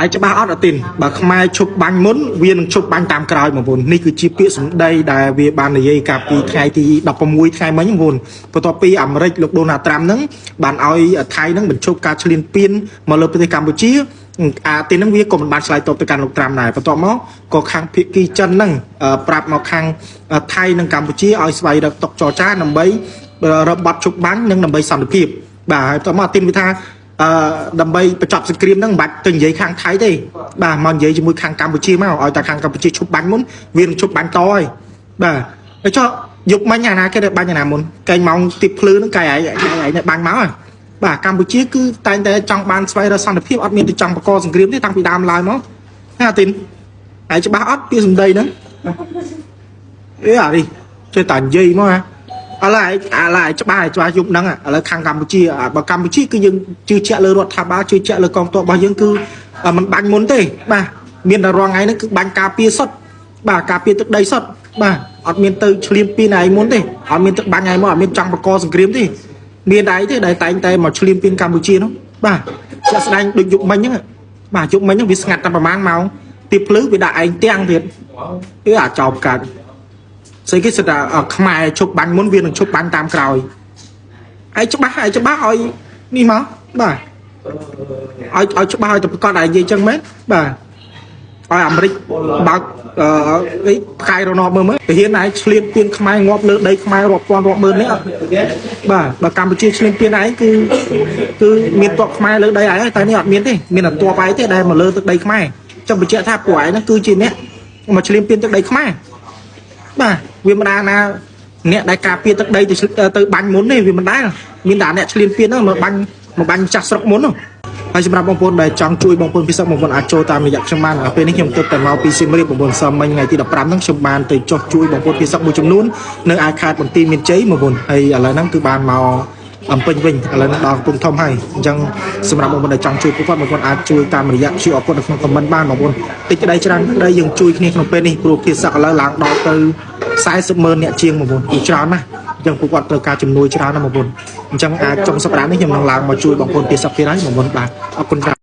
ឯច្បាស់អត់អតិនបើខ្មែរឈប់បាញ់មុនវានឹងឈប់បាញ់តាមក្រោយបងប្អូននេះគឺជាពាក្យសម្ដីដែលវាបាននិយាយកាលពីថ្ងៃទី16ថ្ងៃមិញបងប្អូនបន្ទាប់ពីអាមេរិកលោកដូណាល់ត្រាំហ្នឹងបានឲ្យថៃហ្នឹងបញ្ឈប់ការឈ្លានពានមកលើប្រទេសកម្ពុជាអាទីហ្នឹងវាក៏មិនបានឆ្លើយតបទៅកាន់លោកត្រាំដែរបន្ទាប់មកក៏ខាងភាគីចិនហ្នឹងប្រាប់មកខាងថៃនិងកម្ពុជាឲ្យស្វែងរកតុចរចាដើម្បីរបត់ឈប់បាញ់និងដើម្បីសន្តិភាពបាទហើយបន្ទាប់មកអាទីនវាថា អឺដើម្បីបញ្ចប់សង្គ្រាមហ្នឹងមិនបាច់ទៅនិយាយខាងថៃទេបាទមកនិយាយជាមួយខាងកម្ពុជាមកឲ្យតែខាងកម្ពុជាឈប់បាញ់មុនវានឹងឈប់បាញ់តហើយបាទហើយចុះយប់មិញអាណាគេទៅបាញ់អាណាមុនកែងម៉ោងទីភ្លឺហ្នឹងកែឯងកែឯងបាញ់មកហើយបាទកម្ពុជាគឺតែងតែចង់បានស្វែងរកសន្តិភាពអត់មានទៅចង់បង្កសង្គ្រាមទេតាំងពីដើមឡើយមកណាអាទីនហើយច្បាស់អត់ពីសម្ដីហ្នឹងអេអានេះចេះតែនិយាយមកហ่ะ ឥឡូវឥឡូវច្បាស់ច្បាស់យប់ហ្នឹងឥឡូវខាងកម្ពុជាបើកម្ពុជាគឺយើងជឿជាក់លើរដ្ឋាភិបាលជឿជាក់លើកងទ័ពរបស់យើងគឺมันបាញ់មុនទេបាទមានតែរងថ្ងៃហ្នឹងគឺបាញ់ការពារសុទ្ធបាទការពារទឹកដីសុទ្ធបាទអត់មានទៅឆ្លៀនពីឯងមុនទេអត់មានទឹកបាញ់ឯងមកអត់មានចង់បកកសង្គ្រាមទេមានតែឯងទេដែលតែងតែមកឆ្លៀនពីកម្ពុជានោះបាទជាក់ស្ដែងដូចយប់មិញហ្នឹងបាទយប់មិញហ្នឹងវាស្ងាត់តែប្រហែលម៉ោងទីភ្លឺវាដាក់ឯងទាំងទៀតគឺអាចោបកាច់ ស្អីគេសិតតែខ្មែរឈប់បាញ់មុនវានឹងឈប់បាញ់តាមក្រោយឯងច្បាស់ឯងច្បាស់ឲ្យនេះមកបាទឲ្យច្បាស់ឲ្យតែប្រកាសឯងនិយាយចឹងមែនបាទឲ្យអាមេរិកបើកអឺអីផ្កាយរណបមើលមើលទាហានឯងឆ្លៀនពៀនខ្មែរងាប់លើដីខ្មែររាប់ពាន់រាប់ម៉ឺននេះបាទបើកម្ពុជាឆ្លៀនពៀនឯងគឺគឺមានទ័ពខ្មែរលើដីឯងតែនេះអត់មានទេមានតែទ័ពឯងទេដែលមកលើទឹកដីខ្មែរចឹងបញ្ជាក់ថាពួកឯងហ្នឹងគឺជាអ្នកមកឆ្លៀនពៀនទឹកដីខ្មែរ បាទវាមិនដែលណាអ្នកដែលការពារទឹកដីទៅទៅបាញ់មុនទេវាមិនដែលមានតែអ្នកឆ្លៀនពៀនហ្នឹងមកបាញ់មកបាញ់ចាស់ស្រុកមុននោះហើយសម្រាប់បងប្អូនដែលចង់ជួយបងប្អូនពិសេសបងប្អូនអាចចូលតាមរយៈខ្ញុំបានពេលនេះខ្ញុំទើបតែមកពីសៀមរាបបងប្អូនសមមិញថ្ងៃទី15ហ្នឹងខ្ញុំបានទៅចុះជួយបងប្អូនពិសេសមួយចំនួននៅឯខេត្តបន្ទាយមានជ័យបងប្អូនហើយឥឡូវហ្នឹងគឺបានមកអំពេញវិញឥឡូវហ្នឹងដល់កំពង់ធំហើយអញ្ចឹងសម្រាប់បងប្អូនដែលចង់ជួយពួកគាត់បងប្អូនអាចជួយតាមរយៈ QR code នៅក្នុង comment បានបងប្អូនតិចក្តីច្រើនក្តីយើងជួយគ្នាក្នុងពេលនេះព្រោះភាសាឥឡូវឡើងដល់ទៅ40ម៉ឺនអ្នកជាងបងប្អូនគឺច្រើនណាស់អញ្ចឹងពួកគាត់ត្រូវការជំនួយច្រើនណាស់បងប្អូនអញ្ចឹងអាចចុងសប្តាហ៍នេះខ្ញុំនឹងឡើងមកជួយបងប្អូនភាសាទៀតហើយបងប្អូនបាទអរគុណច្រើន។